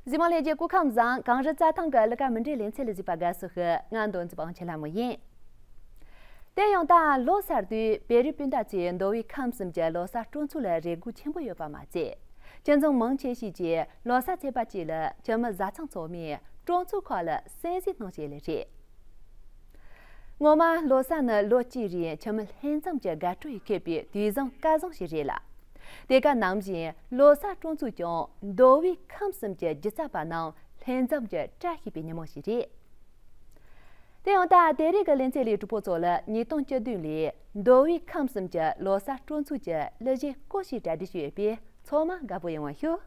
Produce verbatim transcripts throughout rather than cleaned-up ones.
གཟིགས་མོ་ལྷན་རྒྱས་སྐུ་ཁམས་བཟང་། གངས་རི་རྩྭ་ཐང་གི་གླུ་གར་མུ་འབྲེལ་ལེ་ཚན་ལ་གཟིགས་པ་དགའ་བསུ་ཞུ། ང་མདོ་འཛིན་པ་དབང་ཆེན་ལྷ་མོ་ཡིན། དེ་ཡང་ད་ལོ་གསར་དུས་བོད་རིགས་སྤུན་ཟླ་ཚོས་མདོ་དབུས་ཁམས་གསུམ་གྱི་ལོ་གསར་སྤྲོ་ཚོགས་ལ་རེ་སྒུག་ཆེན་པོ་ཡོད་པ་མ་ཚད། སྤྱི་ཚོགས་མང་ཆེ་ཞིག་གིས་ལོ་གསར་ཚེས་པ་གཅིག་ལ་ཁྱིམ་མི་བཟའ་ཚང་ཚང་མས་སྤྲོ་ཚོགས་ཁག་ལ་གསན་གཟིགས་གནང་བཞིན་ཡོད་ལེ་རེད། ངོ་མ་ལོ་གསར་ནི་ལོ་གཅིག་རིང་ཁྱིམ་མི་ལྷན་འཛོམས་ཀྱི་དགའ་སྤྲོ་ཡིས་ཁེབས་པའི་དུས་བཟང་སྐལ་བཟང་ཞིག་རེད་ལ། དེ་ག་ནང་བཞིན་ལོ་གསར་སྤྲོ་ཚོགས་ཀྱང་མདོ་དབུས་ཁམས་གསུམ་གྱི་སྒྱུ་རྩལ་པ་རྣམས་ལྷན་འཛོམས་ཀྱི་བཀྲ་ཤིས་པའི་ཉིན་མོ་ཞིག་རེད། དེ་ཡང་ད་དེ་རིང་གི་ལེ་ཚན་ལས་གྲུབ་པོ་ཚོ་ལ་ཉིས་སྟོང་བཅུ་བདུན་ལོའི་མདོ་དབུས་ཁམས་གསུམ་གྱི་ལོ་གསར་སྤྲོ་ཚོགས་ཀྱི་གླུ་གཞས་སྐོར་ཞིག་གྲ་སྒྲིག་ཞུས་ཡོད་པས་ཚང་མ་དགའ་པོ་ཡོང་བ་ཞུ།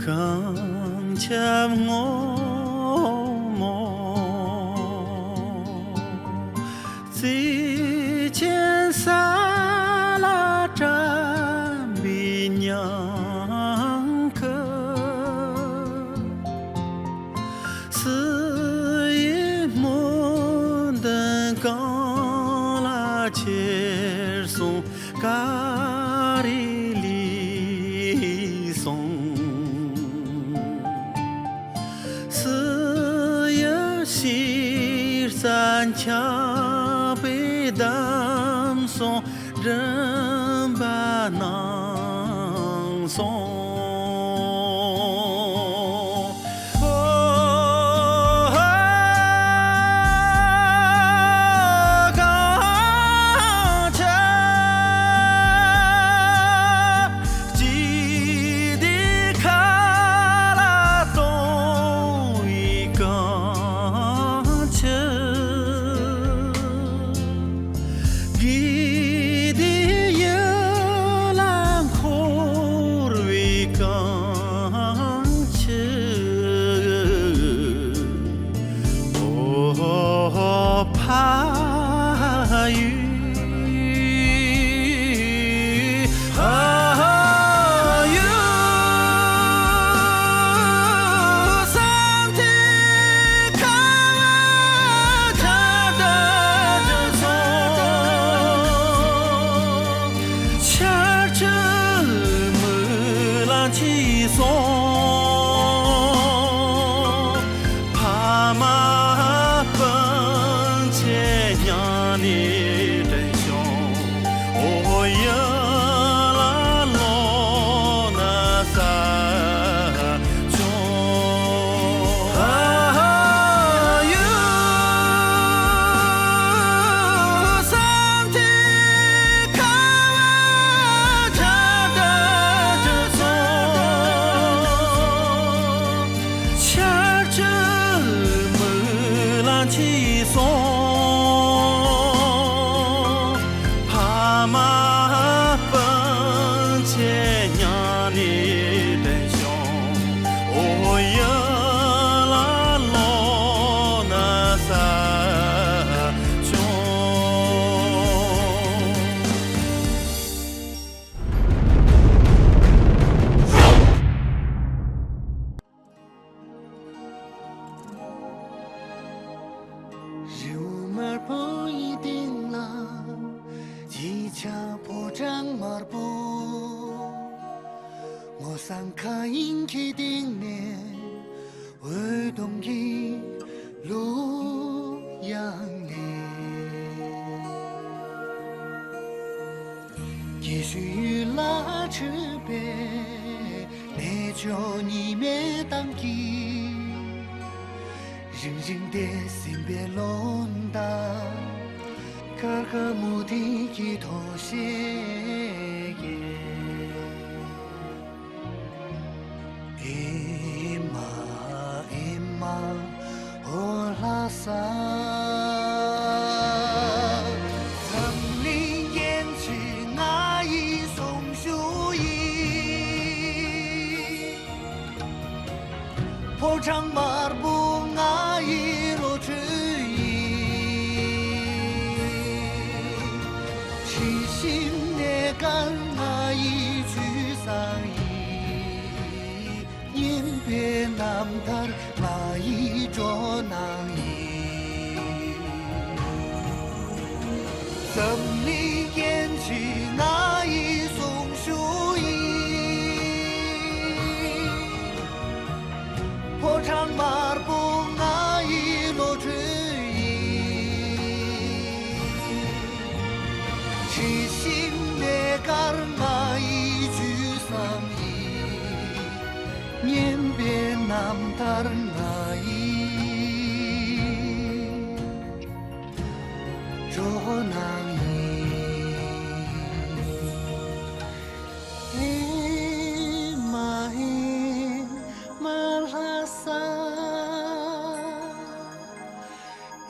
གངས་ཆབ་སྔོན་མོ། བརྩེ་ཆེན་ས་ལ་བཀྲམ་པའི་ཉིན་ཁུ། བསིལ་བའི་སྨོན་འདུན་གང་ལ་ཁྱེར་སོང་། ཀ་རེ་ལས་སོང་། བསིལ་ཡུལ་ཕྱིར་རྩྭ་འཁྱགས་པས་བསྡམས་སོང་། སྦྲུམ་པ་ནང་སོང་། ཕྱི་སོང་། ཕ་མ་སྤུན་མཆེད་མཉམ་ནས་དྲན་བྱུང་། འོ་ཡུལ་ལ་ལོག་ན་ས་བྱུང་། རི་བོ་དམར་པོ་ཡི་སྟེང་ལ། ཅིག་ཆར་ཕོ་བྲང་དམར་པོ། སྔོ་བསངས་མཁའ་དབྱིངས་ཀྱི་སྟེང་ནས། འོད་སྟོང་གི་གླུ་དབྱངས་ལེན། སྐྱིད་ཤོས་ཡུལ་ལ་འཁྲིད་པའི་གནས་མཆོག་ཉི་མའི་གཏམ་གྱིས། རིང་རིང་དེ་སིམ་པའི་ལོ་ཟླ། ཀར་ཀ་མུ་ཏིག་གི་ཐོག་ཤེས་ཀྱི། ཨེ་མ་ཨེ་མ་འོ་ལྷ་ས། འཛམ་གླིང་རྒྱན་ཆེ་ང་ཡི་གསུང་ཞུ་ཡིན། ཕོ་བྲང་དམར་པོ་ང་ཡི་བློ་གྲོས་ཡིན། ཁྲི་ཤིང་གནས་དཀར་ང་ཡི་ཆོས་བཟང་ཡིན། སྙན་པའི་རྣམ་ཐར་ང་ཡི་སྤྲོ་སྣང་ཡིན། འཛམ་གླིང་རྒྱན་ཆེ་ང་ཡི་གསུང་ཞུ་ཡིན། ཕོ་བྲང་དམར་པོ་ང་ཡི་བློ་གྲོས་ཡིན། ཁྲི་ཤིང་གནས་དཀར་ང་ཡི་ཆོས་བཟང་ཡིན། སྙན་པའི་རྣམ་ཐར་ང་ཡི་སྤྲོ་སྣང་ཡིན། ཨེ་མ་ཨེ་མ་ལྷ་ས།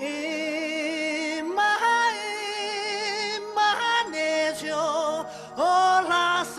ཨེ་མ་ཨེ་མ་གནས་མཆོག་འོ་ལྷ་ས།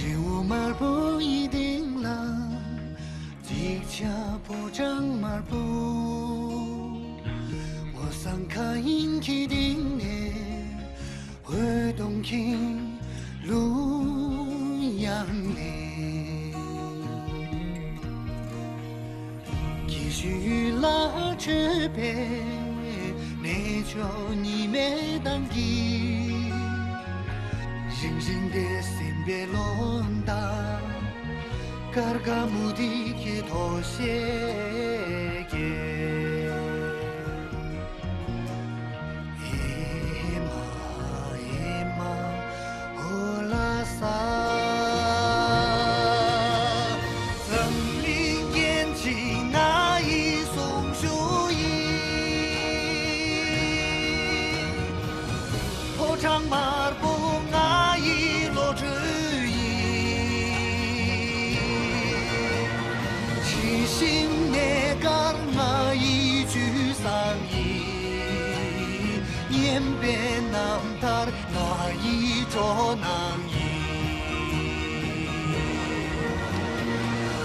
རི་བོ་དམར་པོ་ཡི་སྟེང་ལ། ཅིག་ཆར་ཕོ་བྲང་དམར་པོ། སྔོ་བསངས་མཁའ་དབྱིངས་ཀྱི་སྟེང་ནས། འོད་སྟོང་གི་གླུ་དབྱངས་ལེན། སྐྱིད་ཤོས་ཡུལ་ལ་འཁྲིད་པའི་གནས་མཆོག་ཉི་མའི་གཏམ་གྱིས། རིང་རིང་དེ་སིམ་པའི་ལོ་ཟླ། ཀར་ཀ་མུ་ཏིག་གི་ཐོག་ཤེས་ཀྱི། ཨེ་མ་ཨེ་མ་འོ་ལྷ་ས། འཛམ་གླིང་རྒྱན་ཆེ་ང་ཡི་གསུང་ཞུ་ཡིན། ཕོ་བྲང་དམར་པོ་ང་ཡི་བློ་གྲོས་ཡིན། ཁྲི་ཤིང་གནས་དཀར་ང་ཡི་ཆོས་བཟང་ཡིན། སྙན་པའི་རྣམ་ཐར་ང་ཡི་སྤྲོ་སྣང་ཡིན།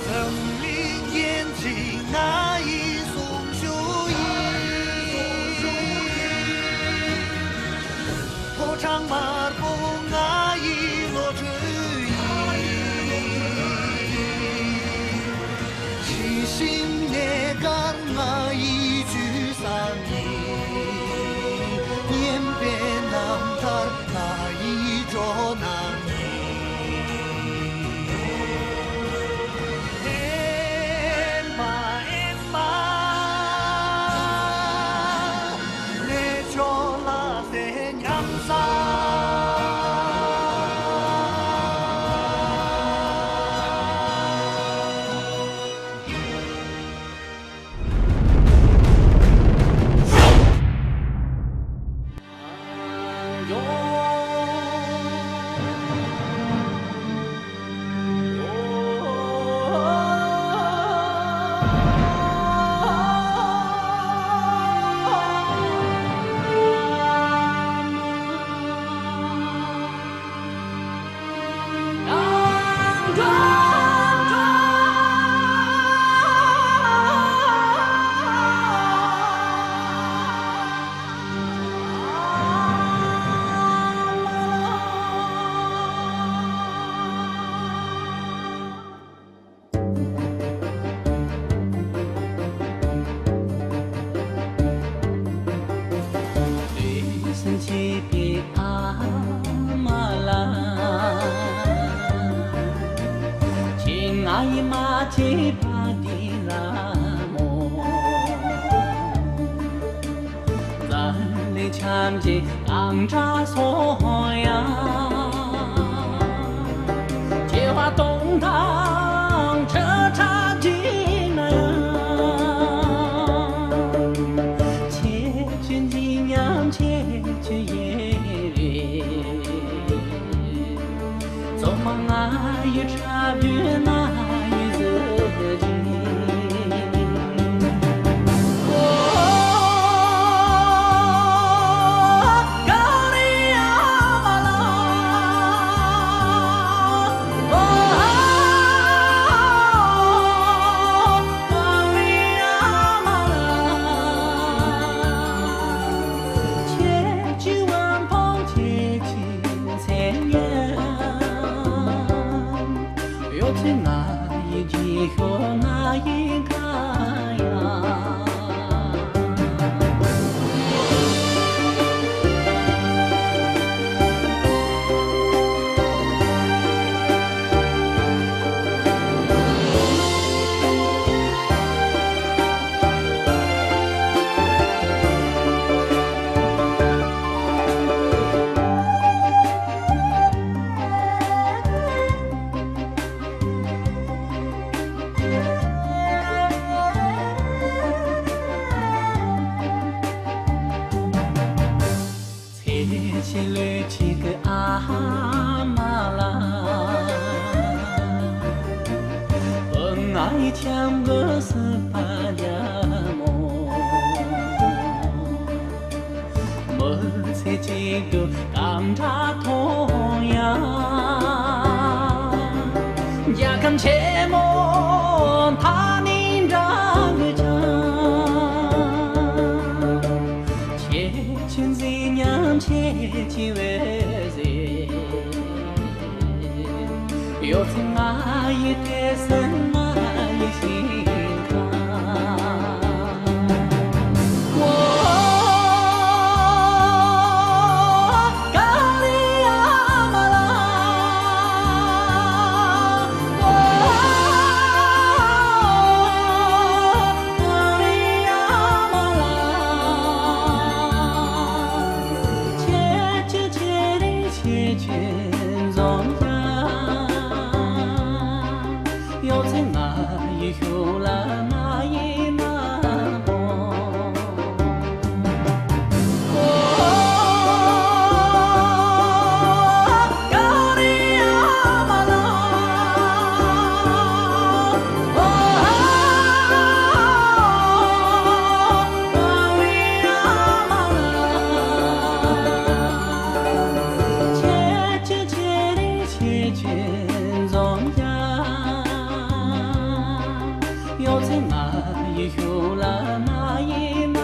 འཛམ་གླིང་རྒྱན་ཆེ་ང་ཡི་གསུང་ཞུ་ཡིན། ཕོ་བྲང་དམར་པོ་ང་ཡི་བློ་གྲོས་ཡིན། ཁྲི་ཤིང་གནས་དཀར་ང་ཡི་ཆོས་བཟང་ཡིན། སྙན་པའི་རྣམ་ཐར་ ཆམ་གྱི་རྐང་བྲག་སོང་ཡང་། སྐྱེ་བ་སྟོང་དང་ཁྲི་ཕྲག་བརྒྱུད་ན་ཡང་། ཁྱེད་ཀྱི་འཛིན་ཉམས་ཁྱེད་ཀྱི་ཡིན་རེད། མཚན་སྙན། ཡོད་ཚེ་ང་ཡི་རྗེས་ཤོག་ང་ཡི་ཁ་ཡ། ཚེ་ཕྱི་ལོས་ཆེ་གི་ཨ་མ་ལ། བུ་ང་ཡི་འཆམ་གི་སྲིད་པ་རྒྱ་མོ། མི་ཚེ་གཅིག་ཏུ་སྐམ་དྲག་མཐོང་ཡང་། རྒྱལ་ཁམས་ཆེན་མོ་མཐའ་ནས་འདྲ་གི་ཆགས། ཁྱེད་ཀྱི་འཛིན་ཉམས་ཁྱེད་ཀྱི་འོད་ཟེར། ཡོད་ཚད་ང་ཡི་བདེ་སྲུང་ང་ཡི་ཞིང་ཁམས། ཡོད་ཚད་ང་ཡི་གཞུང་ལ་མ་ཡིན་ན་འོང་། ཁྱེད་ཀྱི་ཆེད་དུ་ཆེད་ཀྱི་འཛོམས་ཀྱང་། ཡོད་ཚད་ང་ཡི་གཞུང་ལ་མ་ཡིན་ན་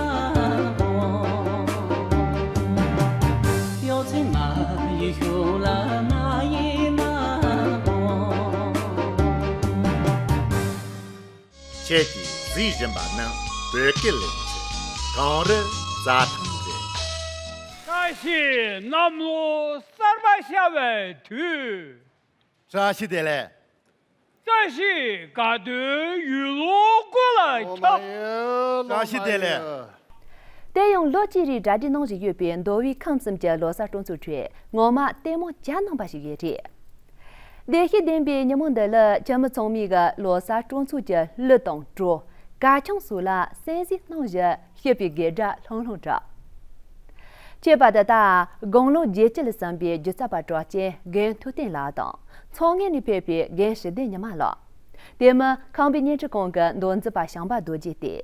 འོང་། ཡོད་ཚད་ང་ཡི་གཞུང་ལ་མ་ཡིན་ན་འོང་། ཁྱེད་ཀྱིས་གཟིགས་བཞིན་པ་ནི་བོད་སྐད་ལེན་ཆེད་གངས་རི་རྩྭ་ཐང་རེད། བཀྲ་ཤིས་གནམ་ལོ་གསར་པ་ཤར་བའི་དུས། བཀྲ་ཤིས་བདེ་ལེགས། བཀྲ་ཤིས་དགའ་སྟོན་ཡུལ་ལུང་ཀུན་ལ་ཁྱབ། བཀྲ་ཤིས་བདེ་ལེགས། དེ་ཡང་ལོ་གཅིག་རིང་གྲ་སྒྲིག་གནང་བཞིན་ཡོད་པའི་མདོ་དབུས་ཁམས་གསུམ་གྱི་ལོ་གསར་སྤྲོ་ཚོགས་ཁྲོད་ངོ་མ་ལྟད་མོ་བྱ་གནང་པ་ཞིག་ཡོད་རེད། བདེ་སྐྱིད་ལྡན་པའི་ཉིན་མོ་འདི་ལ་ཁྱིམ་མི་ཚང་མས་ཀྱི་ལོ་གསར་སྤྲོ་ཚོགས་ཀྱི་གླུ་དང་བྲོ། གར་ཆང་སོགས་ལ་གསན་གཟིགས་གནང་བཞིན་བཞད་པའི་དགོད་སྒྲ་ལྷང་ལྷང་གྲགས། བྱས་པ་དེ་དག་དགུང་ལོ་བརྒྱད་ཅུ་ལ་སོན་པའི་སྒྱུ་རྩལ་པ་གྲགས་ཅན་རྒན་ཐུབ་བསྟན་ལགས་དང་། མཚོ་སྔོན་ནས་ཕེབས་པའི་རྒན་ཞི་བདེ་ཉི་མ་ལགས། དེ་མིན་ཁམས་པའི་བརྙན་འཕྲིན་ཁང་གི་མདོ་འཛིན་པ་བྱམས་པ་རྡོ་རྗེ་སྟེ།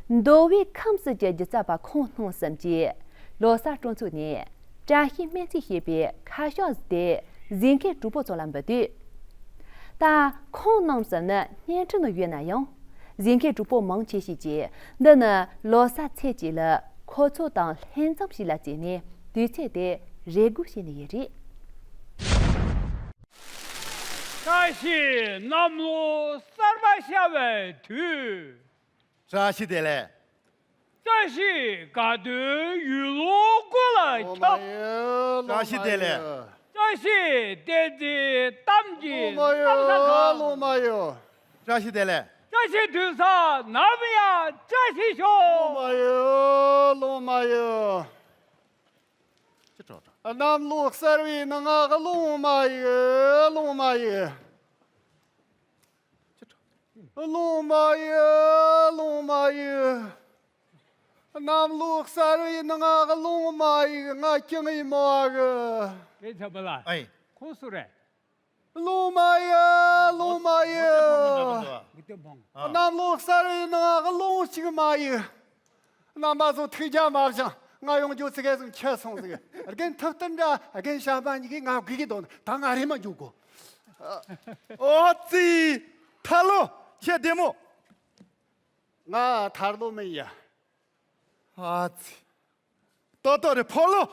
མདོ་དབུས་ཁམས་གསུམ་གྱི་སྒྱུ་རྩལ་པ་ཁོང་སྣང་གསུམ་གྱིས་ལོ་གསར་སྤྲོ་ཚོགས་ནས་བཀྲ་ཤིས་སྨོན་ཚིག་ཞེས་པའི་ཁ་ཤགས་དེ་གཟིགས་མཁན་གྲོགས་པོ་ཚོ་ལ་འབུལ་དུས། ད་ཁོང་རྣམས་ཙམ་ནི་བརྙན་འཕྲིན་ནང་ཡོད་ན་ཡང་། གཟིགས་མཁན་གྲོགས་པོ་མང་ཆེ་ཤོས་ཀྱིས་འདི་ནི་ལོ་གསར་ཚེས་གཅིག་ལ་ཁོ་ཚོ་དང་ལྷན་འཛོམས་ཤིག་ལ་བརྩིས་ནས་དུས་ཚོད་དེ་རེ་སྒུག་བྱས་ནས་ཡོད་རེད། བཀྲ་ཤིས་གནམ་ལོ་གསར་པ་ཤར་བའི་དུས། བཀྲ་ཤིས་བདེ་ལེགས། བཀྲ་ཤིས་དགའ་སྟོན་ཡུལ་ལུང་ཀུན་ལ་ཁྱབ། བཀྲ་ཤིས་བདེ་ལེགས། བཀྲ་ཤིས་བདེ་ཆེན་གཏམ་གྱི་གཏམ་ས་ཁང་། བཀྲ་ཤིས་བདེ་ལེགས། བཀྲ་ཤིས་དུས་བཟང་ནམ་ཡང་བཀྲ་ཤིས་ཤོག། གནམ་ལོ་གསར་བའི་ནང་ང་རླུང་མ་གཡུག་རླུང་མ་གཡུག་རླུང་མ་གཡུག་རླུང་མ་གཡུག་གནམ་ལོ་གསར་བའི་ནང་ང་རླུང་མ་གཡུག་ང་ཀྱང་ཡིན་མོ་ཨ་གི། དེ་ཚ་པ་ལ། ཨེ། ཁོང་སུ་རེད། རླུང་མ་གཡུག་རླུང་མ་གཡུག་མུ་སྟེགས་ཕང་། གནམ་ལོ་གསར་བའི་ནང་རླུང་གཅིག་མ་གཡུག་རྣམ་པ་ཚོ་ཐུགས་རྒྱལ་མ་བཞེངས། ང་ཡོང་རྒྱུ་ཚིག་གེ་ཟིག་ཁྱེར་སོང་ཟིག་རྒན་ཐུབ་བསྟན་འདྲ་རྒན་བྱམས་པ་གཉིས་ཀྱིས་ང་སྒུག་གི་འདུག་ད་ང་རེ་མ་འཇུག་གོ། ཨོ་ཙི། ཐར་ལོ། ཁྱེད་བདེ་མོ། ང་ཐར་ལོ་མིན་ཡ། ཨ་ཙི། ཏོག་ཏོག་རེད་ཕོ་ལོ།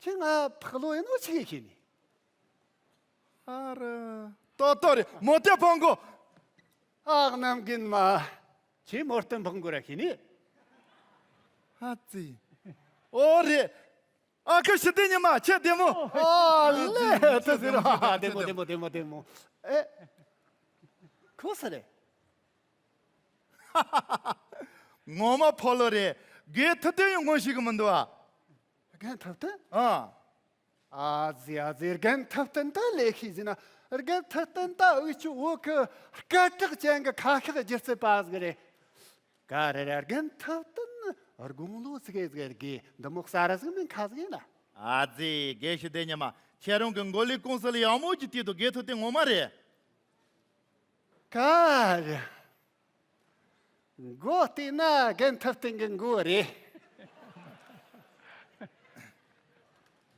ཁྱེད་ང་ཕག་ལོ་ཡིན་ནོ་ཆི་གི་ཤེས་ནི། ཨ་ར། ཏོག་ཏོག་རེད་མོ་ཏེ་ཕང་གོ། ཨག་གནམ་རྒན་མ། ཁྱེད་མོ་སྟོན་ཕང་གོ་ར་ཤེས་ནི། ཨ་ཙི། ཨོ་རེད། ཨ་ཁུ་ཞི་བདེ་ཉི་མ་ཁྱེད་བདེ་མོ། ཨོ་ལེ་དེ་ཟེར་བ་བདེ་མོ་བདེ་མོ་བདེ་མོ་བདེ་མོ། ཨེ། ཁོ་སུ་རེད། ངོ་མ་ཕོ་ལོ་རེད། རྒན་ཐུབ་བསྟན་ཡོང་ངོ་ཤེས་གི་མི་འདུག་ཨ། རྒན་ཐུབ་བསྟན། ཨ། ཨ་ཙི་ཨ་ཙི་རྒན་ཐུབ་བསྟན་ད་ལས་ཤེས་ཟིན་ན་རྒན་ཐུབ་བསྟན་ད་འུ་ཆུ་བོད་གི་སྐད་གྲགས་ཅན་གི་ཁ་ཤགས་སྒྱུ་རྩལ་པ་ཟིག་རེད། ག་རེ་རེད་རྒན་ཐུབ་བསྟན་དགུང་ལོ་ཚིག་གེ་ཟིག་དགོས་འདི་མོ་གསར་ཟིག་མིན་ཁ་ཟིག་ཡིན་ན། ཨ་ཙི་རྒན་ཞི་བདེ་ཉི་མ་ཁྱེད་རང་གི་མགོ་ལས་ཀུང་སི་ལ་ཡག་མོ་ཅིག་བལྟས་འདུག་རྒན་ཐུབ་བསྟན་ངོ་མ་རེད། ག་རེ། མགོ་བལྟས་ན་རྒན་ཐུབ་བསྟན་གི་མགོ་རེད།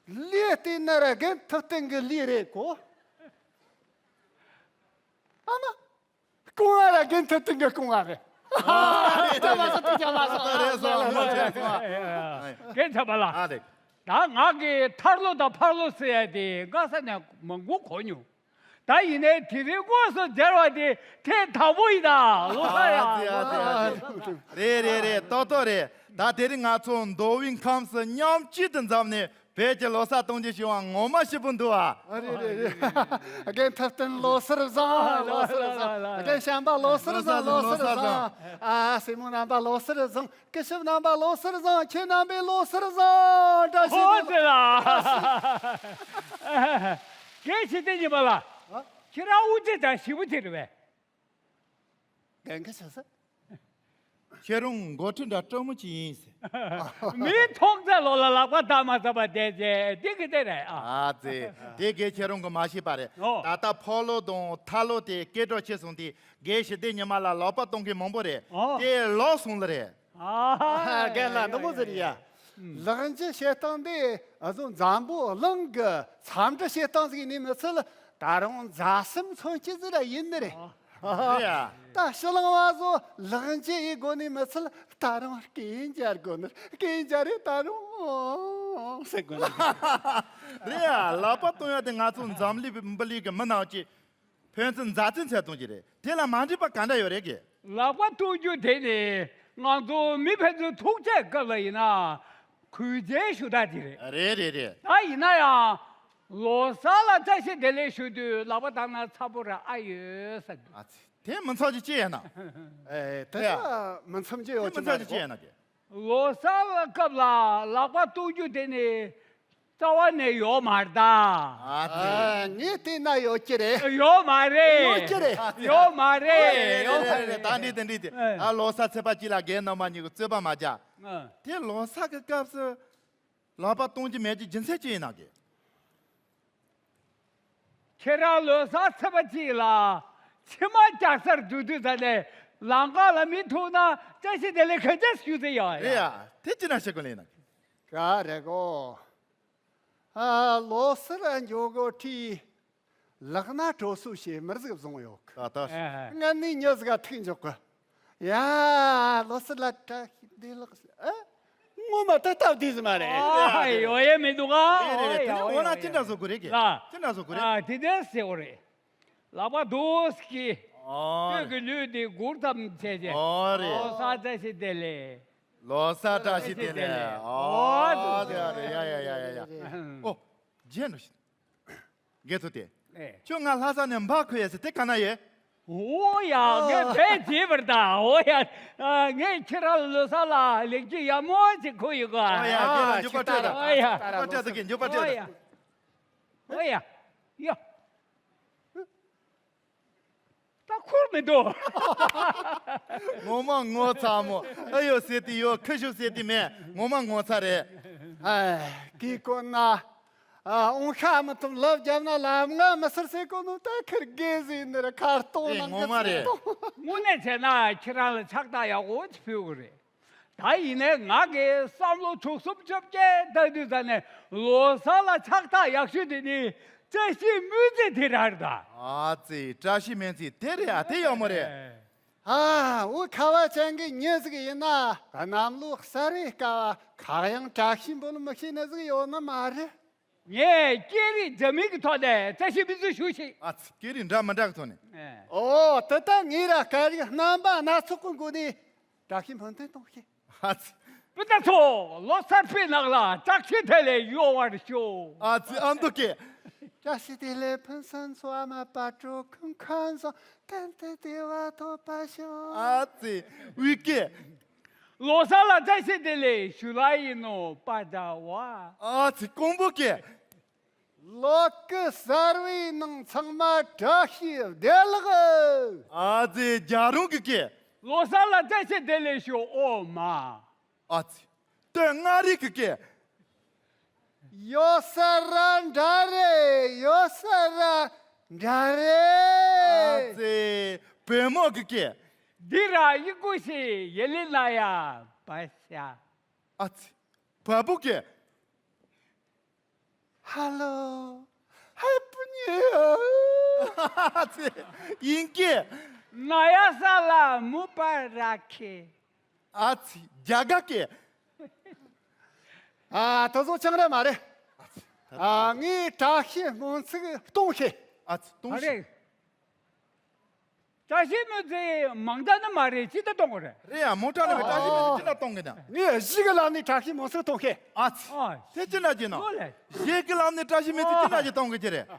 ལུས་བལྟས་ན་ར་རྒན་ཐུབ་བསྟན་གི་ལུས་རེད་གོ། ཨ་མ། རྐང་བ་ར་རྒན་ཐུབ་བསྟན་གི་རྐང་བ་རེད། ཨ་རེད་རེད་རེད། ད་མ་སོང་ད་ཅང་མ་སོང་། རེད་སོང་ངོ་ཆེ་སོང་། རྒན་ཚ་པ་ལ། ཨ་རེད། ད་ང་གི་ཐར་ལོ་དང་ཕར་ལོ་ཟེར་ཡ་དེ་སྔ་ས་ནས་མང་པོ་གོ་མྱོང་། ད་ཡིན་ནའི་དེ་རིང་དངོས་སུ་མཇལ་བ་དེ་ཐེངས་དང་པོ་ཡིན་ད། ལོ་གསར་ཡ། ཨ་ཙི་ཨ་ཙི་ཨ་ཙི། རེད་རེད་རེད། ཏོག་ཏོག་རེད། ད་དེ་རིང་ང་ཚོ་མདོ་དབུས་ཁམས་སུ་མཉམ་གཅིག་ཏུ་འཛོམས་ནས་བོད་ཀྱི་ལོ་གསར་གཏོང་རྒྱུ་ཞིག་ཡོང་བ་ངོ་མ་སྐྱིད་པོ་འདུག་ཨ། ཨ་རེད་རེད་རེད། རྒན་ཐུབ་བསྟན་ལོ་གསར་བཟང་། ལོ་གསར་བཟང་། རྒན་བྱམས་པ་ལོ་གསར་བཟང་། ལོ་གསར་བཟང་། ཨ་སྲས་མོ་རྣམ་པ་ལོ་གསར་བཟང་། སྐུ་ཞབས་རྣམ་པ་ལོ་གསར་བཟང་། ཁྱེད་རྣམ་པའི་ལོ་གསར་བཟང་། བཀྲ་ཤིས་བདེ་ལེགས། ཧོ་ཟེར་ལ། རྒན་ཞི་བདེ་ཉི་མ་ལགས། ཨ། ཁྱེད་རང་དབུ་འབྱེད་དང་ཞེ་པོ་དེ་རེད་པས། རྒན་གྱིས་བྱས་ས། ཁྱེད་རང་འགོ་ཁྲིད་འདྲ་སྤྲང་མོ་ཅིག་ཡིན་ཟེར། མི་ཐོག་རྩེ་ལོ་ལ་ལག་པ་བརྡབ་མ་ཚར་བ་དེ་རྗེས་དེ་གི་དེ་རེད་ཨ། ཨ་ཙི། དེ་གས་ཁྱེད་རང་གིས་མ་ཤེས་པ་རེད། ཨོ། ད་ལྟ་ཕོ་ལོ་དང་ཐར་ལོ་དེ་སྐད་གྲགས་ཆེ་སོང་དུས་རྒན་ཞི་བདེ་ཉི་མ་ལ་ལག་པ་གཏོང་མཁན་མང་པོ་རེད། ཨོ། དེ་ལོག་སོང་ལ་རེད། ཨ། རྒན་ལགས་འདི་མོ་ཟེར་ཡ། ལག་འཇུ་བྱེད་སྟངས་དེ་ཨ་ཟོ་འཛམ་བུ་གླིང་གི་འཚམས་འདྲི་བྱེད་སྟངས་ཟིག་ནི་མི་ཚད་ད་རུང་མཛའ་སེམས་མཚོན་བྱེད་ཟིག་ར་ཡིན་ནི་རེད། ཨ། རེད་ཡ། ད་ཕྱི་གླིང་བ་ཚོ་ལག་འཇུ་ཡི་དགོས་ནི་མི་ཚད་ད་རུང་སྐད་འཇར་དགོས་ནི། སྐད་འཇར་རེད་ད་རུང་ཟེར་དགོས་ནི། རེད་ཡ། ལག་པ་གཏོང་ཡ་དེ་ང་ཚོ་འཛམ་གླིང་འབུ་ལི་གི་མི་ནང་གི་ཕན་ཚུན་མཛའ་བརྩེ་འཚལ་གཏོང་གི་རེད། དེ་ལ་མ་འགྲིག་པ་ག་འདྲ་ཡོད་རེད་གི། ལག་པ་གཏོང་རྒྱུ་དེ་ནི་ང་ཚོ་མི་ཕན་ཚུན་ཐུག་འཕྲད་སྐབས་ལ་ཡིན་ན་གུས་བརྩི་ཞུ་སྟངས་དེ་རེད། རེད་རེད་རེད། ད་ཡིན་ན་ཡང་ལོ་གསར་ལ་བཀྲ་ཤིས་བདེ་ལེགས་ཞུ་དུས་ལག་པ་བཏང་ན་ཚ་པོ་ར་ཨ་ཡོད་ས་འདུག་ཨ་ཙི། དེ་མི་ཚོགས་ཀྱི་ཅི་ཡིན་ན། ཨེ་དེ་ཡ། ལ་མི་འཚམ་རྒྱུ་ཡོད་དེ་མི་ཚོགས་ཀྱི་ཅི་ཡིན་ན་གི། ལོ་གསར་སྐབས་ལ་ལག་པ་གཏོང་རྒྱུ་དེ་ནི་རྩ་བ་ནས་ཡོད་མ་རེད་ད། ཨ་ཙི། ཨ། ངས་བལྟས་ན་ཡོད་ཀྱི་རེད། ཡོད་མ་རེད། ཡོད་ཀྱི་རེད། ཡོད་མ་རེད། ཨེ་ཡོད་མ་རེད། ད་འདི་དེ་འདི་དེ། ཨེ། ཨ་ལོ་གསར་ཚེས་པ་གཅིག་ལ་རྒན་རྣམ་པ་གཉིས་ཀྱིས་རྩོད་པ་མ་རྒྱག་ཨ། དེ་ལོ་གསར་གྱི་སྐབས་སུ་ལག་པ་གཏོང་རྒྱུ་མེད་ཀྱི་རྒྱུ་མཚན་ཅི་ཡིན་ན་གི། ཁྱེད་རང་ལོ་གསར་ཚེས་པ་གཅིག་ལ་མཆིལ་མ་རྒྱག་སར་འགྲོ་དུས་ད་ནས་ལམ་ཁ་ལ་མི་ཐུག་ན་བཀྲ་ཤིས་བདེ་ལེགས་ག་འདྲ་ཞུ་ཟེར་ཡོད་རེད་ཡ། ཡ། དེ་ཅི་ན་ཤེས་དགོས་ལེ་ན། ག་རེ་གོ། ཨ་ལོ་གསར་འགྱོ་གོ་ཁྲིད། ལག་ན་གྲོ་སོ་ཞེས་མི་ཟིག་བཟུང་ཡོད་གི། ད་ད། ཨ། ང་ནི་མྱི་ཟིག་ག་ཐུག་འཇོག་གི། ཡ། ལོ་གསར་ལ་བཀྲ་ཤིས་བདེ་ལེགས། ཨ། ངོ་མ་ད་སྟབས་བདེ་ཟིག་མ་རེད། ཨ། ཡོད་ཡ་མི་འདུག་ག་རེད་རེད་རེད། དེ་ནི་འོ་ན་ཅི་འདྲ་བཟོ་དགོས་རེད་གི། ལ། ཅི་འདྲ་བཟོ་དགོས་རེད། ཨ། དེ་འདྲ་ཟེར་དགོས་རེད། ལག་པ་རྡོ་སྐྱེས། ཨ། སྟོད་ཀྱི་ལུས་དེ་སྒུར་ཙམ་བྱས་བྱས། ཨོ་རེད། ལོ་གསར་བཀྲ་ཤིས་བདེ་ལེགས། ལོ་གསར་བཀྲ་ཤིས་བདེ་ལེགས། ཨོ་ཨོ་དེ་རེད། ཡ་ཡ་ཡ་ཡ་ཡ། ཨོ། རྗེས་འགྲོ་ཞིག་རྒན་ཚོ་དེ། ཨེ། ཁྱོད་ང་ལྷ་ས་ནས་འབག་ཁོ་ཡ་ཟེར་དེ་ག་ན་ཡོད། འོ་ཡ། ངས་བས་བྱས་པར་ད། འོ་ཡ། ཨ། ངས་ཁྱེད་རང་ལོ་གསར་ལ་ལེགས་སྐྱེས་ཡག་མོ་ཞིག་ཁུར་ཡོད་ག། འོ་ཡ། ཁྱེད་ལ་འཇུག་པ་སྤྲད་དང་། འོ་ཡ། འཇུག་པ་སྤྲད་དང་། འཇུག་པ་སྤྲད་དང་། འོ་ཡ། ཡ། ད་ཁུར་མི་འདུག། ངོ་མ་ངོ་ཚ་མོ། ཨ་ཡོ་ཟེར་དེ་ཡོད། ཁུ་ཤུ་ཟེར་དེ་མེད། ངོ་མ་ངོ་ཚ་རེད། ཨ། གི་གོ་ན། ཨ། འོང་ཤ་མི་ཐུབ་ལབ་བརྒྱབ་ན་ལམ་ང་མི་སེར་ཟེར་གོ་ནོ་ད་ཁིར་དགེ་ཟིག་ནི་ར་ཁར་གཏོང་ཨེ། ནང་ངོ་མ་གི་རེད། ཚིག་གཏོང་། དངོས་གནས་བྱས་ན་ཁྱེད་རང་ལ་ཕྱག་རྟགས་ཡག་པོ་ཅིག་ཕུལ་དགོས་རེད། ད་ཡིན་ནའི་ང་གིས་བསམ་བློ་དྲུག་གསུམ་བཅོ་བརྒྱད་བཏང་དུས་ཙ་ནས་ལོ་གསར་ལ་ཕྱག་རྟགས་ཡག་ཤོས་དེ་ནི་བཀྲ་ཤིས་སྨོན་ཚིག་དེ་རང་རེད་ད། ཨ་ཙི། བཀྲ་ཤིས་སྨོན་ཚིག་དེ་རེད་ཨ། དེ་ཡག་མོ་རེད། ཨ། འུ་ཁ་བ་ཅན་གྱི་མྱི་ཟིག་ཡིན་ན་གནམ་ལོ་གསར་བའི་སྐབས་ཁ་གཡང་བཀྲ་ཤིས་འབོད་མི་ཤེས་ནི་ཟིག་ཡོད་ནི་མ་རེད། ངས་སྐད་རིགས་འདྲ་མིན་གྱི་ཐོག་ནས་བཀྲ་ཤིས་སྨོན་ཚིག་ཞུ་ཞིག། ཨ་ཙི། སྐད་རིགས་འདྲ་མི་འདྲ་གི་ཐོག་ནས། ཨོ། དེ་ལྟ་ངས་ར་སྐད་རིགས་རྣམ་པ་སྣ་ཚོགས་ཀྱི་སྒོ་ནས་བཀྲ་ཤིས་སྨོན་ཚིག་གཏོང་ཤིག། ཨ་ཙི། སྤུན་ཟླ་ཚོ། ལོ་གསར་པའི་ནང་ལ་བཀྲ་ཤིས་བདེ་ལེགས་ཡོང་བར་ཤོག། ཨ་ཙི། ཨ་མདོ་སྐད། བཀྲ་ཤིས་བདེ་ལེགས་ཕུན་སུམ་ཚོགས། ཨ་མ་དཔལ་སྤྲུལ་ཁང་ཁང་བཟང་། གཏན་དུ་བདེ་བ་ཐོབ་པར་ཤོག། ཨ་ཙི། དབུས་སྐད། ལོ་གསར་ལ་བཀྲ་ཤིས་བདེ་ལེགས་ཞུ་ལ་ཡིན་ནོ་པ་འདྲ་བ། ཨ་ཙི། ཀོང་པོ་སྐད། ལོ་གི་གསར་བའི་ནང་ཚང་མ་བཀྲ་ཤིས་བདེ་ལེགས། ཨ་ཙི། རྒྱ་རོང་གི་སྐད། ལོ་གསར་ལ་བཀྲ་ཤིས་བདེ་ལེགས་ཞུ་ཨོ་མ། ཨ་ཙི། སྟོད་མངའ་རིས་ཀྱི་སྐད། ཡོད་ས་ར་འདྲ་རེད། ཡོད་ས་ར་འདྲ་རེད། ཨ་ཙི། བོད་མོ་གི་སྐད། འདི་ར་ཡི་གུ་ཞིག་ཡེ་ལི་ན་ཡ་བ་ཤ། ཨ་ཙི། བལ་པོ་སྐད། Hello, Happy New Year. ཨ་ཙི། དབྱིན་སྐད། ན་ཡ་ས་ལ་མུ་པ་ར་ཁེ། ཨ་ཙི། རྒྱ་གར་སྐད། ཨ། དེ་ཚོ་ཅང་རེད་མ་རེད། ཨ། ངས་བཀྲ་ཤིས་སྨོན་ཚིག་གཏོང་ཤེས། ཨ་ཙི། གཏོང་ཤེས། བཀྲ་ཤིས་སྨོན་ཚིག་མང་དྲགས་ནི་མ་རེད། ཅི་ལྟར་གཏོང་དགོས་རེད། རེད་ཡ། མོ་ཊ་ནང་གི་བཀྲ་ཤིས་སྨོན་ཚིག་ཅི་ལྟར་གཏོང་གི་ན། ངས་གཞས་ཀྱི་ལམ་ནས་བཀྲ་ཤིས་སྨོན་ཚིག་གཏོང་ཤེས། ཨ་ཙི། ཨ། དེ་ཅི་འདྲ་བྱེད་ན། ཨོ་ལེ། གཞས་ཀྱི་ལམ་ནས་བཀྲ་ཤིས་སྨོན་ཚིག་ཅི་འདྲ་ཞིག་གཏོང་གི་ཅི་རེད།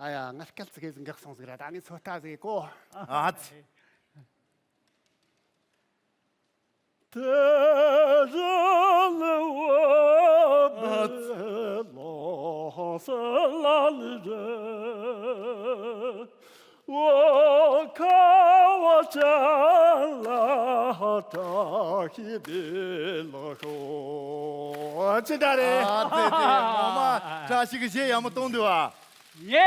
ཨ་ཡ། ང་སྐད་ཙི་གེ་ཟིག་འགག་སོང་ཟིག་ར། ད་ངས་ཚོད་ལྟ་ཟིག་གོ། ཨ་ཙི། ཅི་འདྲ་རེད། ཨ་ཙི་ཙི། ངོ་མ་བཀྲ་ཤིས་ཀྱི་གཞས་ཡག་མོ་གཏོང་འདུག་ཨ། ངས་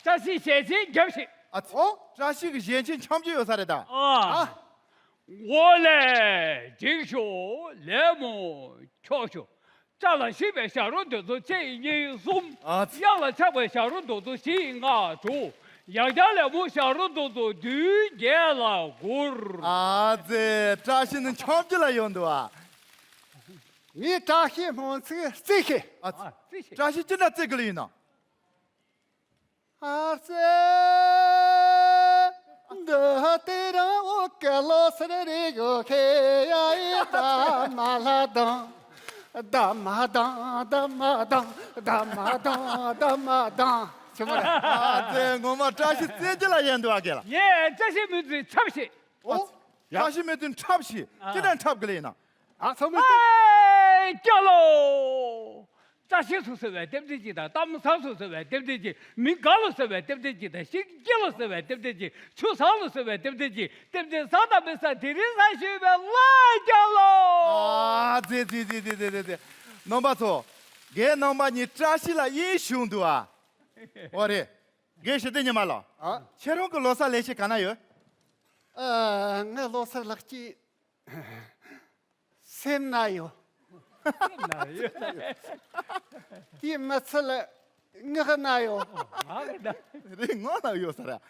བཀྲ་ཤིས་གཞས་ཆེན་རྒྱབ་ཤིག། ཨ་ཙི། ཨོ། བཀྲ་ཤིས་ཀྱི་གཞས་ཆེན་ཆམ་རྒྱུ་ཡོད་ས་རེད་ད། ཨ། ཨ། འོ་ལེ། འགྲིག་ཤོག། ལད་མོ་ཆོག་ཤོག། སྐྲ་ལ་ཤིང་བའི་ཞྭ་རོ་འདི་ཚོ་གཅིག་གཉིས་གསུམ། ཨ་ཙི། གཡག་ལ་ཆགས་པའི་ཞྭ་རོ་འདི་ཚོ་བཞི་ལྔ་དྲུག། ཡང་བསྐྱར་ལད་མོ་ཞྭ་རོ་འདི་ཚོ་བདུན་བརྒྱད་ལ་སྒུར། ཨ་ཙི། བཀྲ་ཤིས་ནི་ཆམ་རྒྱུ་ལ་ཡོང་འདུག་ཨ། ངས་བཀྲ་ཤིས་སྨོན་ཚིག་རྩེ་ཤེས། ཨ་ཙི། ཨ། རྩེ་ཤེས། བཀྲ་ཤིས་ཅི་འདྲ་རྩེ་དགོས་ལེ་ཡིན་ནམ། ཨ་ཙི། འདི་དེ་རིང་འུ་གི་ལོ་སར་རེད་གོ་ཁེ་ཡ་ཡི་ད་མ་ལ་དང་། ད་མ་དང་། ད་མ་དང་། ད་མ་དང་། ད་མ་དང་། ཆི་མོ་རེད། ཨ་ཙི། ངོ་མ་བཀྲ་ཤིས་རྩེ་རྒྱུ་ལ་ཡན་འདུག་ཨ། གེ་ལ། ངས་བཀྲ་ཤིས་སྨོན་ཚིག་འཁྲབ་ཤིག། ཨོ། ཨ་ཙི། བཀྲ་ཤིས་སྨོན་ཚིག་འཁྲབ་ཤིག། ཨ། ཅི་འདྲ་འཁྲབ་དགོས་ལེ་ཡིན་ནམ། ཨ་ཚང་མས། ཨེ། སྐྱ་ལོ། བཀྲ་ཤིས་སུ་ཟེར་བའི་རྟེན་འབྲེལ་གཅིག་དང་། གཏམ་བཟང་སུ་ཟེར་བའི་རྟེན་འབྲེལ་གཅིག། མི་དགའ་ལོ་ཟེར་བའི་རྟེན་འབྲེལ་གཅིག་དང་། ཤིང་སྐྱིད་ལོ་ཟེར་བའི་རྟེན་འབྲེལ་གཅིག། ཆུ་བཟང་ལོ་ཟེར་བའི་རྟེན་འབྲེལ་གཅིག། རྟེན་འབྲེལ་བཟང་དང་མི་བཟང་དེ་རིང་སང་ཞུས་པའི་ལ་རྒྱ་ལོ། ཨ་ཙི་ཙི་ཙི། རྣམ་པ་ཚོ། རྒན་རྣམ་པ་གཉིས་བཀྲ་ཤིས་ལ་དབྱིན་ཞུ་འདུག་ཨ། འོ་རེད། རྒན་ཞི་བདེ་ཉི་མ་ལགས། ཨ། ཁྱེད་རང་གི་ལོ་གསར་ལེགས་བཤད་ག་ན་ཡོད། ཨ། ངའི་ལོ་གསར་ལེགས་བཤད། སེམས་ན་ཡོད། སེམས་ན་ཡོད། དེ་མི་ཚད་ལ་ངག་ན་ཡོད། ངག་ན། རེད། ངག་ན་ཡོད་ས་རེད།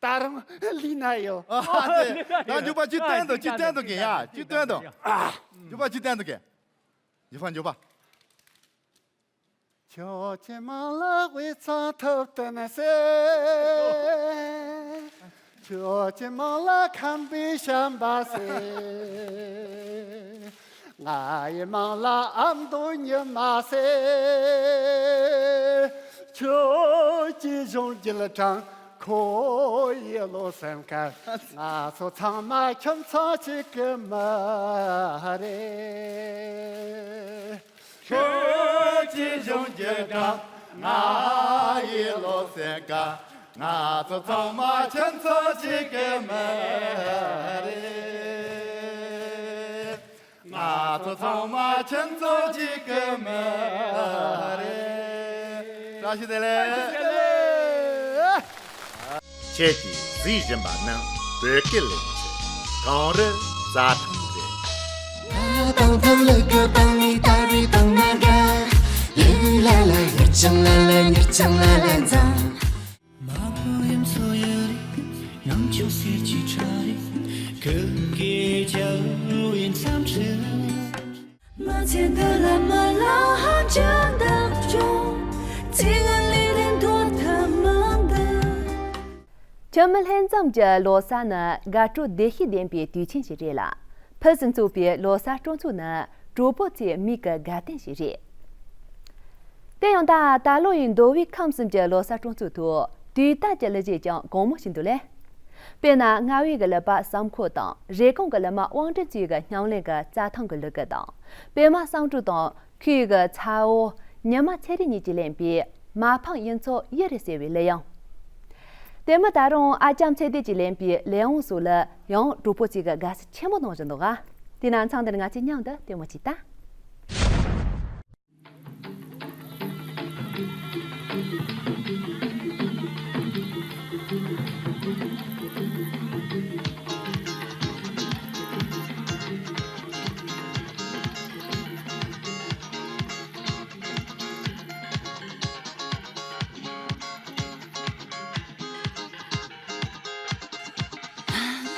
ད་རུང་ལུས་ན་ཡོད། ཨ་ཙི། ད་འཇུག་པ་ཅིག་བསྟན་དང་། ཅིག་བསྟན་དང་། གེ་ཡ། ཅིག་བསྟན་དང་། ཨ། འཇུག་པ་ཅིག་བསྟན་དང་། གེ། འཇུག་པ། འཇུག་པ། ཁྱོད་ཀྱི་མིང་ལ་དབུས་གཙང་ཐུབ་བསྟན་ཟེར། ཁྱོད་ཀྱི་མིང་ལ་ཁམས་པའི་བྱམས་པ་ཟེར། ང་ཡི་མིང་ལ་ཨ་མདོ་ཉི་མ་ཟེར། ཁྱོད་ཀྱི་གཞུང་རྒྱུད་དྲང་ ཁོ་ཡི་བློ་སེམས་དཀར། ང་ཚོ་ཚང་མ་ཁྱིམ་ཚང་གཅིག་གི་མི་རེད། ཁྱོད་ཀྱི་གཞུང་གི་དགའ། ང་ཡི་བློ་སེམས་དགའ། ང་ཚོ་ཚང་མ་ཁྱིམ་ཚང་གཅིག་གི་མི་རེད། ང་ཚོ་ཚང་མ་ཁྱིམ་ཚང་གཅིག་གི་མི་རེད། བཀྲ་ཤིས་བདེ་ལེགས། ཁྱེད་ཀྱིས་གཟིགས་བཞིན་པ་ནི་བོད་སྐད་ལེན་ཆེད་གངས་རི་རྩྭ་ཐང་རེད། ཁྱིམ་མི་ལྷན་འཛོམས་ཀྱི་ལོ་གསར་ནི་དགའ་སྤྲོ་བདེ་སྐྱིད་ལྡན་པའི་དུས་ཆེན་ཞིག་རེད་ལ། ཕུན་སུམ་ཚོགས་པའི་ལོ་གསར་སྤྲོ་ཚོགས་ནི་གྲོགས་པོ་ཚོའི་མིག་གི་དགའ་སྟོན་ཞིག་རེད། དེ་ཡང་ད་ད་ལོ་ཡི་མདོ་དབུས་ཁམས་གསུམ་གྱི་ལོ་གསར་སྤྲོ་ཚོགས་ཐོག་དུས་རྟག་གི་གླུ་གཞས་ཀྱང་གོང་མོ་ཞིག་འདུག་ལེ། དཔེར་ན་རྔ་བའི་གི་གླུ་པ་བསམ་འཁོར་དང་རེབ་གོང་གི་གླུ་མ་དབང་སྒྲོན་བཅས་ཀྱི་ཉམས་ལེན་གྱི་རྩྭ་ཐང་གི་གླུ་གུ་དང་། པད་མ་བསམ་གྲུབ་དང་ཁོའི་གི་ཚ་བོ་ཉི་མ་ཚེ་རིང་གཉིས་ཀྱིས་ལེན་པའི་མ་ཕམ་གཡུ་མཚོ་གཡུ་རུ་བསིལ་བའི་གླུ་དབྱངས། དེ་མིན་ད་རུང་ཨ་ལྕམ་ཚེ་བརྟན་གྱིས་ལེན་པའི་གླུ་དབྱངས་སོགས་ལ་ཡང་གྲོགས་པོ་ཚོས་གི་དགའ་བསུ་ཆེན་མོ་གནང་བཞིན་འདུག་ག་དེ་ན་མཚམས་འདིར་ང་ཚོས་མཉམ་དུ་ལྟད་མོ་བྱེད་ད།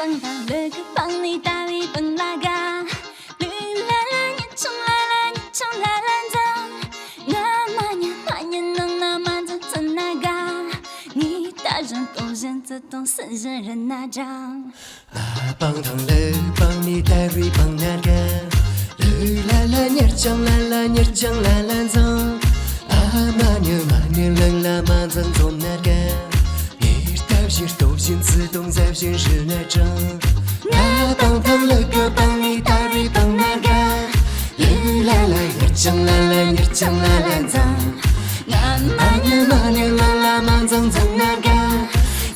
སྤང་ཐང་ལུ་གུ་སྤང་ནི་ད་བའི་སྤང་ལ་ག་ལུ་ལ་ལ་ཉི་ཆུང་ལ་ལ་ཉི་ཆུང་ལ་ལ་འཛང་ང་མ་ཉ་མ་ཉ་ནང་ན་མ་འཛང་ཙི་ན་ག་ངའི་ལྟ་བཞིན་སྟོང་བཞིན་ཙི་སྟོང་སི་བཞིན་རི་ན་འཛང་། སྤང་ཐང་ལུ་སྤང་ནི་ད་རུའི་སྤང་ན་དགའ། ལུ་ལ་ལ་ཉེར་ལྕང་ལ་ལ་ཉེར་ལྕང་ལ་ལ་འཛང་། ཨ་མ་ཉི་མ་ཉི་ལང་ལ་མ་འཛང་འཛོམ་ན་དགའ། ངའི་ལྟ་བཞིན་སྟོབས་བཞིན་བརྩེ་དུང་ཟབ་བཞིན་རི་ན་འཛང་། ང་སྤང་ཐང་ལུ་གུ་སྤང་ནི་ད་རུའི་སྤང་ན་དགའ། ལུ་ལ་ལ་ཉེར་ལྕང་ལ་ལ་ཉེར་ལྕང་ལ་ལ་འཛང་། ང་མ་ཉི་མ་ཉི་ལང་ལ་མ་འཛང་འཛོམ་ན་དགའ།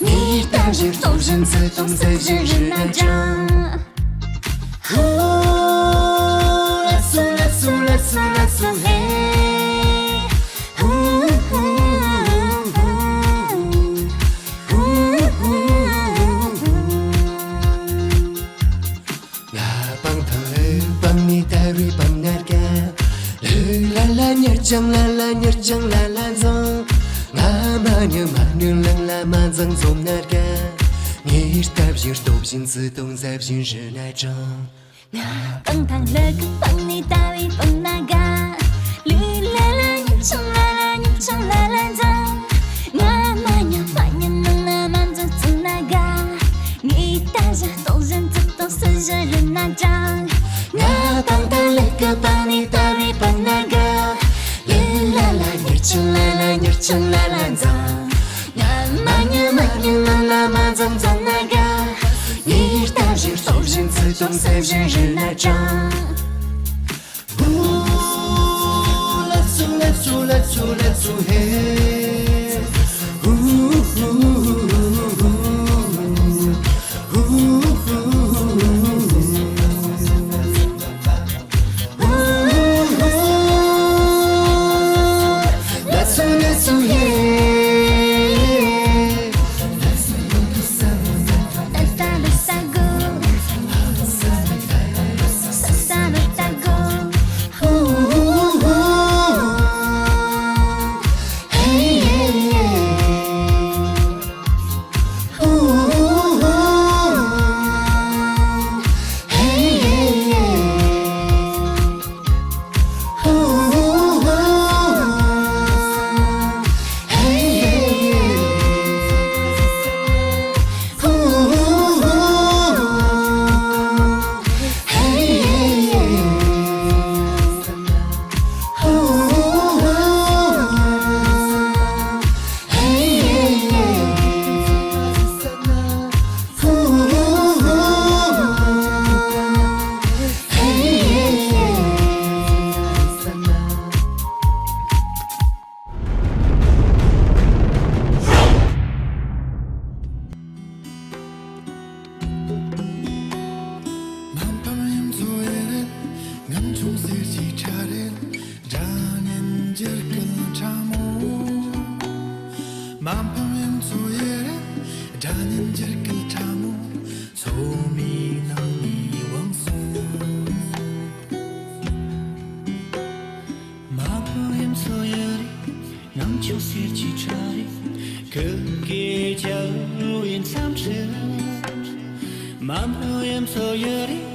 ངའི་ལྟ་བཞིན་སྟོབས་བཞིན་བརྩེ་དུང་ཟབ་བཞིན་རི་ན་འཛང་། ཧུ། ལ་སུ་ལ་སུ་ལ་སུ་ལ་སུ་ཧེ། ཧུ། ཧུ། ཧུ། ང་སྤང་ཐང་ལུ་སྤང་ནི་ད་རུའི་སྤང་ན་དགའ། ལུ་ལ་ལ་ཉེར་ལྕང་ལ་ལ་ཉེར་ལྕང་ལ་ལ་འཛང་། ང་མ་ཉི་མ་ཉི་ལང་ལ་མ་འཛང་འཛོམ་ན་དགའ། ངའི་ལྟ་བཞིན་སྟོབས་བཞིན་བརྩེ་དུང་ཟབ་བཞིན་རི་ན་འཛང་། ང་སྤང་ཐང་ལུ་གུ་སྤང་ནི་ད་བའི་སྤང་ན་དགའ། ལུ་ལ་ལ་ཉི་ཆུང་ལ་ལ་ཉི་ཆུང་ལ་ལ་འཛང་། ང་མ་ཉ་མ་ཉ་ནང་ན་མ་འཛང་ཙི་ན་དགའ། ངའི་ལྟ་བཞིན་སྟོབས་བཞིན་ཙི་སྟོང་སི་བཞིན་རི་ན་འཛང་། ང་སྤང་ཐང་ལུ་གུ་སྤང་ནི་ད་བའི་སྤང་ན་དགའ། ལུ་ལ་ལ་ཉེར་ལྕང་ལ་ལ་ཉེར་ལྕང་ལ་ལ་འཛང་། ང་མ་ཉི་མ་ཉི་ལང་ལ་མ་འཛང་འཛོམ་ན་དགའ། ངའི་ལྟ་བཞིན་སྟོབས་བཞིན་བརྩེ་དུང་ཟབ་བཞིན་རི་ན་འཛང་། ཧུ། ལ་སུ་ལ་སུ་ལ་སུ་ལ་སུ་ཧེ། ཧུ། ཧུ། ཧུ། ཧུ། ཡང་གསེར་གྱི་ཁྲ་རེད། ཁུ་གེ་ཆ་བའི་མཚམས་ཁྲིད། མ་འཕངས་ཡ་མཚོ་ཡ་རེད།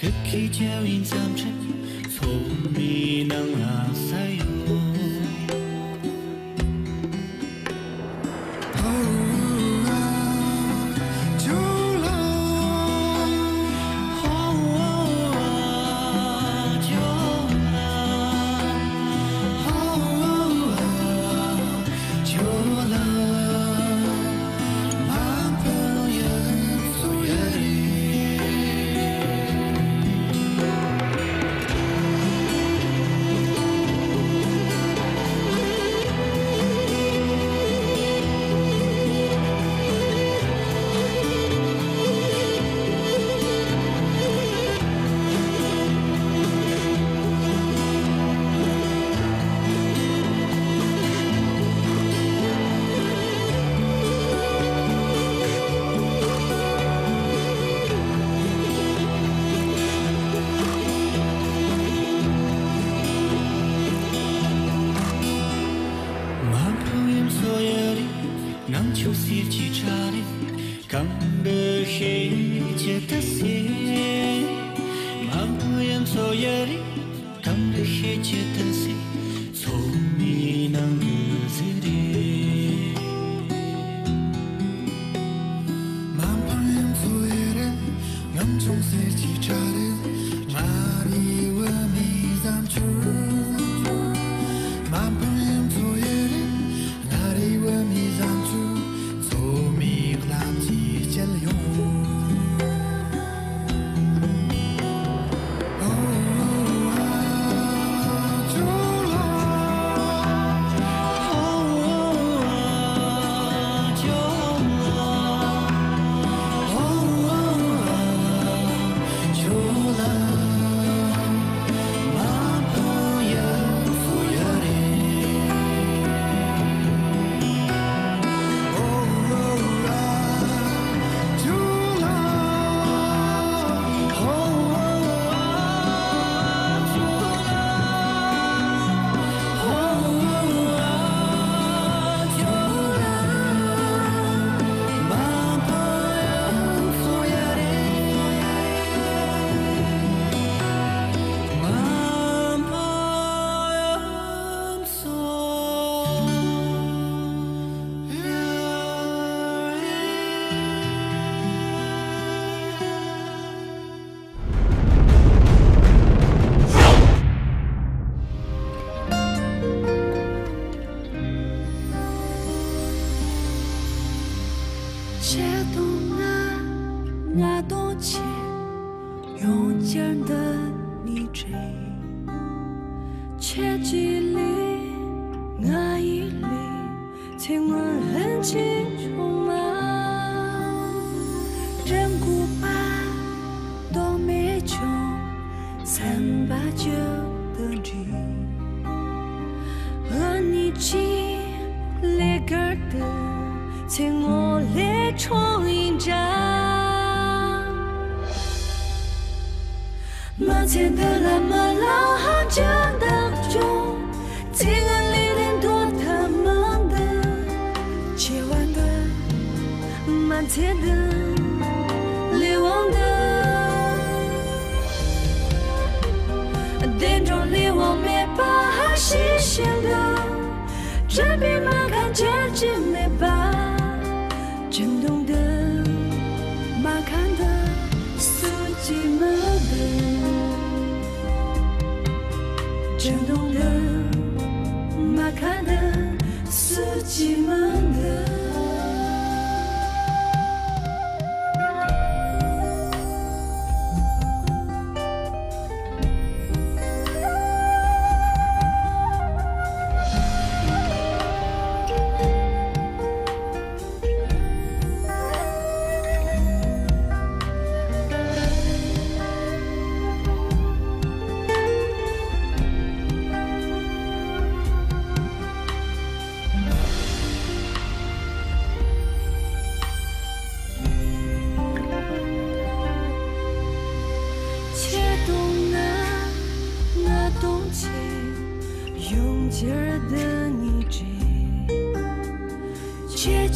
ཁུ་གེ་ཆ་བའི་མཚམས་ཁྲིད། མཚོ་མོའི་ནང་ལ་ས་ཡོད། མ་འཕངས་ཡ་མཚོ་ཡ་རེད། ནང་ཆུ་གསེར་གྱི་ཁྲ་རེད། གང་འདྲ་ཤེས་ཀྱི་ད་སེ། མ་འཕངས་ཡ་མཚོ་ཡ་རེད། གང་འདྲ་ཤེས་ཀྱི་ད་སེ། མཚོ་མོའི་ནང་གི་ཟི་རེད། མ་འཕངས་ཡ་མཚོ་ཡ་རེད། ངམ་ཆུང་གསེར་གྱི་ཁྲ་རེད། ང་རི་བོ་མི་བཟང་ཆུ། མ་འཕངས་ཡ་མཚོ་ཡ་རེད། ང་རི་བོ་མི་བཟང་ཆུ། མཚོ་མོའི་གླ་ཆའི་དཀྱིལ་ཡོང་། ཆེ་དང་ང་། ང་དང་ཁྱེད། ཡང་བསྐྱར་འདི་ནས་འཕྲད། ཁྱེད་ཀྱི་ལུས་ང་ཡི་ལུས། ཚེ་སྔོན་ལྷན་ཅིག་འཁྲུངས་མ། དྲན་དགོས་པ་རྟོག་མེད་ཀྱང་། སེམས་པ་རྒྱུད་དུ་འདྲེས། ང་གཉིས་ཀྱི་ལས་ཀར་དུ། ཚེ་སྔོན་ལས་འཁྲུངས་ཡིན་འདྲ། མ་ཚད་འདི་ལ་མི་ལ་ཧ་ཅང་བདག་སྐྱོང་། ཚེ་སྔ་ལས་ལས་འདོད་ཐབས་མི་འདུག་ཆེ་བ་འདི། མ་ཚད་འདི་ལས་དབང་འདི། བདེ་འགྲོ་ལས་དབང་མེད་པ་ཧ་ཤེས་ཤིང་འདུག་དྲན་པའི་མ་ཁ་འཇལ་གྱི་མེད་པ། ཅི་མདུང་འདི། མ་ཁ་འདི། སུ་གཅིག་མི་འདུག་ཅི་མདུང་འདི། མ་ཁ་འདི། སུ་གཅིག་མི་འདུག་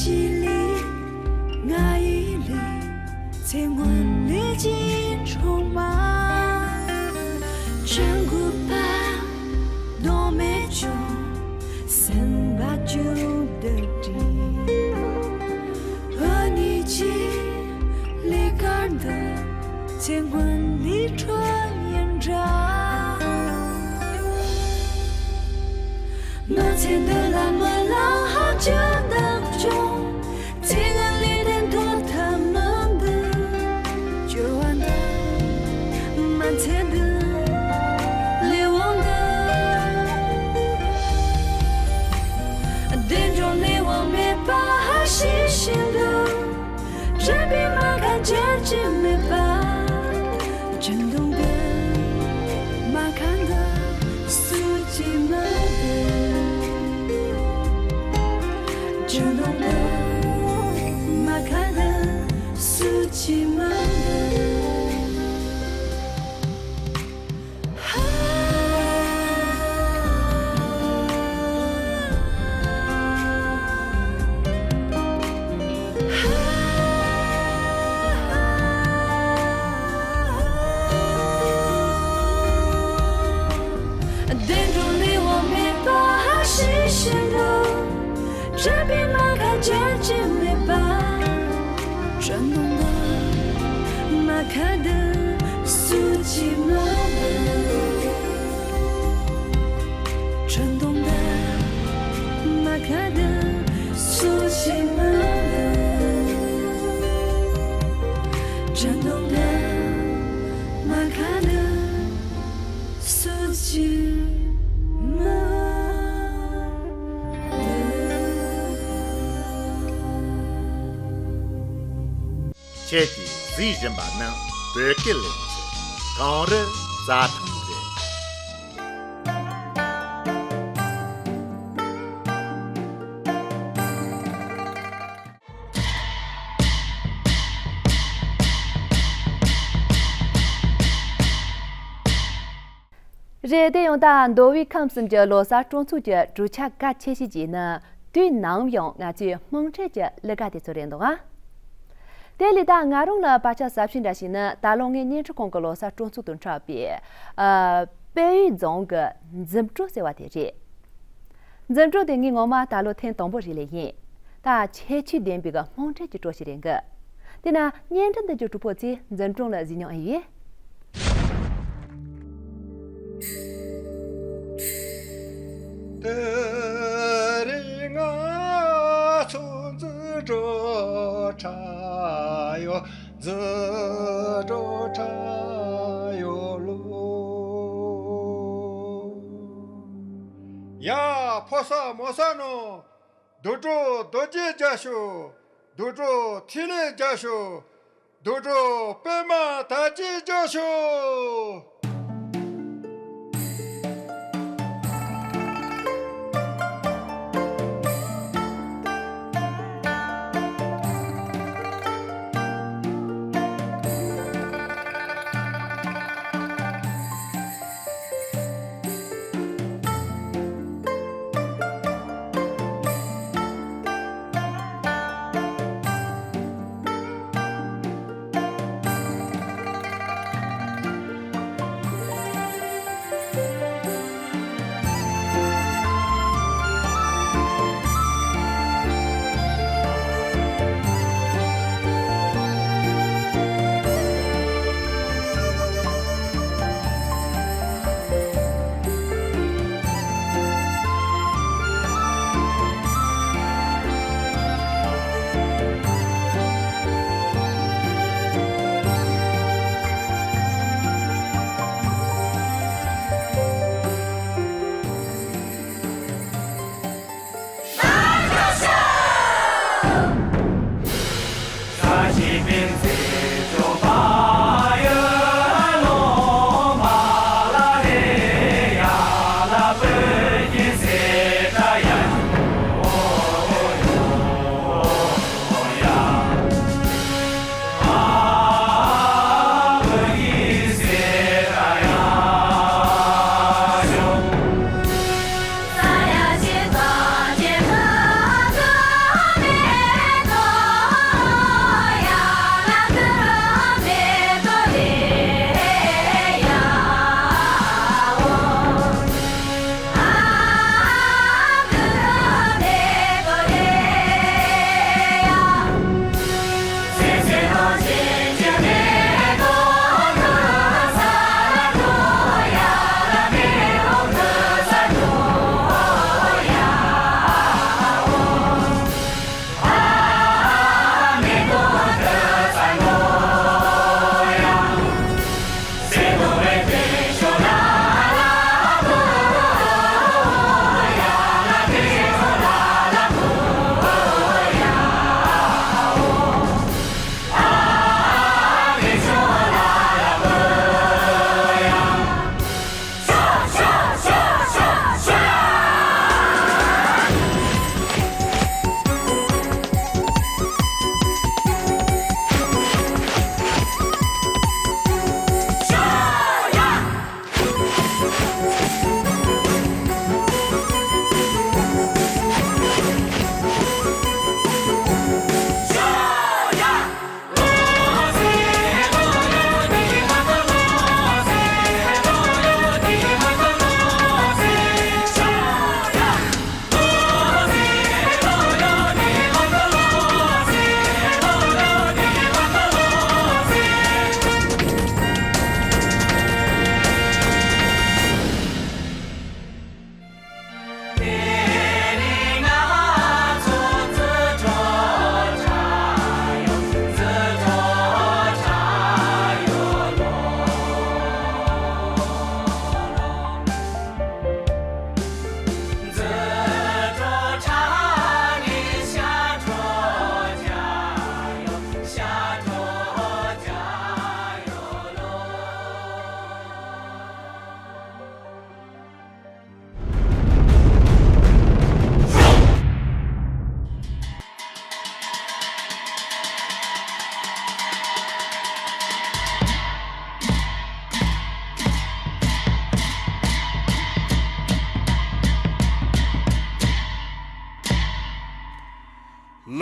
ཅི་ལི། ང་ཡི་ལི། ཚེ་སྔོན་ལས་ཀྱི་འཕྲོག་མ། ཆང་གུ་པ། རྡོ་མེ་ཅོ། སེམས་པ་ཅུང་དུ་དྲི། འུ་གཉིས་ཀྱི་ལས་ཀར་འདི། ཚེ་སྔོན་ལས་འཕྲོ་ཡིན་འདྲ། མི་ཚེ་འདི་ལ་མི་ལ་ཧ་ཅང་འདང་སྐྱོང་། ཚེ་སྔ་ལས་དེ་འདོད་ཐབས་མི་འདུག་སྐྱོ་བ་འདི། མ་ཚད་འདི། ལས་དབང་འདི། བདེ་འགྲོ་ལས་དབང་མེད་པ་ཧ་ཤི་ཤི་འདུག་དྲན་པའི་མ་ཁ་འཇལ་གྱི་མེད་པ། ཅི་འདུག་འདི། མ་ཁ་འདི་སུ་གཅིག་མ་འདུག་ཅི་འདུག་འདི། མ་ཁ་འདི་སུ་གཅིག་མ་འདུག་བདེ་འགྲོ་ལས་དབང་མེད་པ་ཧ་ཤི་ཤི་འདུག་དྲན་པའི་མ་ཁ་འཇལ་གྱི་མེད་པ། དྲན་གདུང་གི་མ་ཁ་འདི་སུ་གཅིག་མ་འདུག་དྲན་གདུང་གི་མ་ཁ་འདི་སུ་གཅིག་མ་འདུག་དྲན་གདུང་གི་མ་ཁ་འདི་སུ་གཅིག་མ་འདུག་ཁྱེད་ཀྱིས་གཟིགས་བཞིན་པ་ནི་བོད་སྐད་ལེན་ཚུལ་གངས་རི་རྩྭ་ཐང་རེད། རེད། དེ་ཡང་ད་མདོ་དབུས་ཁམས་གསུམ་གྱི་ལོ་གསར་སྤྲོ་ཚོགས་ཀྱི་གྲུབ་ཆ་གལ་ཆེ་ཤོས་ཅིག་ནི། དུས་ནམ་ཡང་ང་ཚོས་དམངས་ཁྲོད་ཀྱི་གླུ་གར་དེ་ཚོ་རེད་འདུག་ཨ། དེ་ལས་ད་ང་རང་ལ་བག་ཆགས་ཟབ་ཤོས་འདྲ་ཞིག་ནི། ད་ལོ་ངས་བརྙན་འཕྲིན་ཁང་གི་ལོ་གསར་སྤྲོ་ཚོགས་དང་འཁྲིལ་བའི་ཨ་དཔལ་ཡུལ་རྫོང་གི་འཛུམ་སྤྲོ་ཟེར་བ་དེ་རེད། འཛུམ་སྤྲོ་དེ་ངས་ངོ་མ་ད་ལོ་ཐེངས་དང་པོ་རེད་ལས་ཡིན། ད་ཁྱད་ཆོས་ལྡན་པའི་གི་དམངས་ཁྲོད་ཀྱི་སྤྲོ་ཞིག་རེད་གི། དེ་ན་བརྙན་འཕྲིན་འདི་གི་གྲོགས་པོ་ཚོས་འཛུམ་སྤྲོ་ལ་གཟིགས་མྱོང་ཨེ་ཡོད། དེ་རིང་ང་ཚོ་འཛུམ་སྤྲོ་ཁྲ་ཡོད། འཛུམ་སྤྲོ་ཁྲ་ཡོད་ལོ། ཡ། ཕོ་གསར་མོ་གསར་ནོ། དུད་འགྲོ་རྡོ་རྗེ་རྒྱ་ཤོག་དུད་འགྲོ་ཐིག་ལེ་རྒྱ་ཤོག་དུད་འགྲོ་པདྨ་དར་རྒྱས་རྒྱ་ཤོག་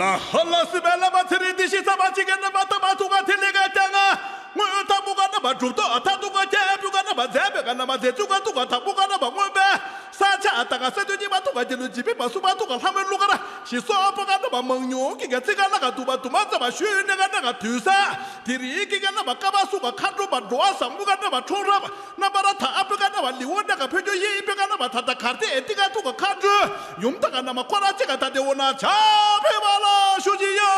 ཧ་ལ་སི་བེ་ལ་མ་ཚེ་རིང་འདི་ཤི་ས་མ་ཅི་ག་ན་མ་ཐ་མ་ཐུ་ག་ཐི་ལི་ག་ཀྱ་ང་། དངོས་ཐ་མུ་ག་ན་མ་གྲུབ་ཐོག་ཐ་ཐུ་ག་ཀྱ་བུ་ག་ན་མ་ཛེ་བེ་ག་ན་མ་ཛེ་ཚུ་ག་ཐུ་ག་ཐ་མུ་ག་ན་མ་མངོན་པའི་ས་ཆ་ཨ་ཏ་ག་ས་དུ་ཉི་མ་ཐུ་ག་ཅི་ལུ་ཇི་པི་མ་སུ་མ་ཐུ་ག་ལྷ་མོའི་ལུ་ག་ར་ཤི་སོ་པ་ག་ན་མ་མང་ཉུང་གི་ག་ཚི་ག་ལ་ག་དུ་མ་དུ་མ་ཙ་མ་ཤུ་ནེ་ག་ན་ག་དུ་ས་དི་རི་གི་ག་ན་མ་ཀ་མ་སུ་ག་ཁ་འགྲོ་མ་འགྲོ་ཨ་ས་མུ་ག་ན་མ་ཁྲོང་ར་མ། རྣམ་པར་ཐ་ཨ་པི་ཀ་ན་བ་ལི་འོ་ན་ག་ཕེ་ཇོ་ཡེ་ཨི་པི་ཀ་ན་བ་ཐ་ད་གར་ཏེ་ཨེ་ཏི་ཀ་ཐུ་ག་ཁ་འགྲོ་ཡུམ་ཐ་ག་ན་མ་ཁོ་ར་ཅི་ག་ད་དེ་འོ་ན་ཆ་ཕེ་བ་ལ་ཤུ་ཅི་ཡོ།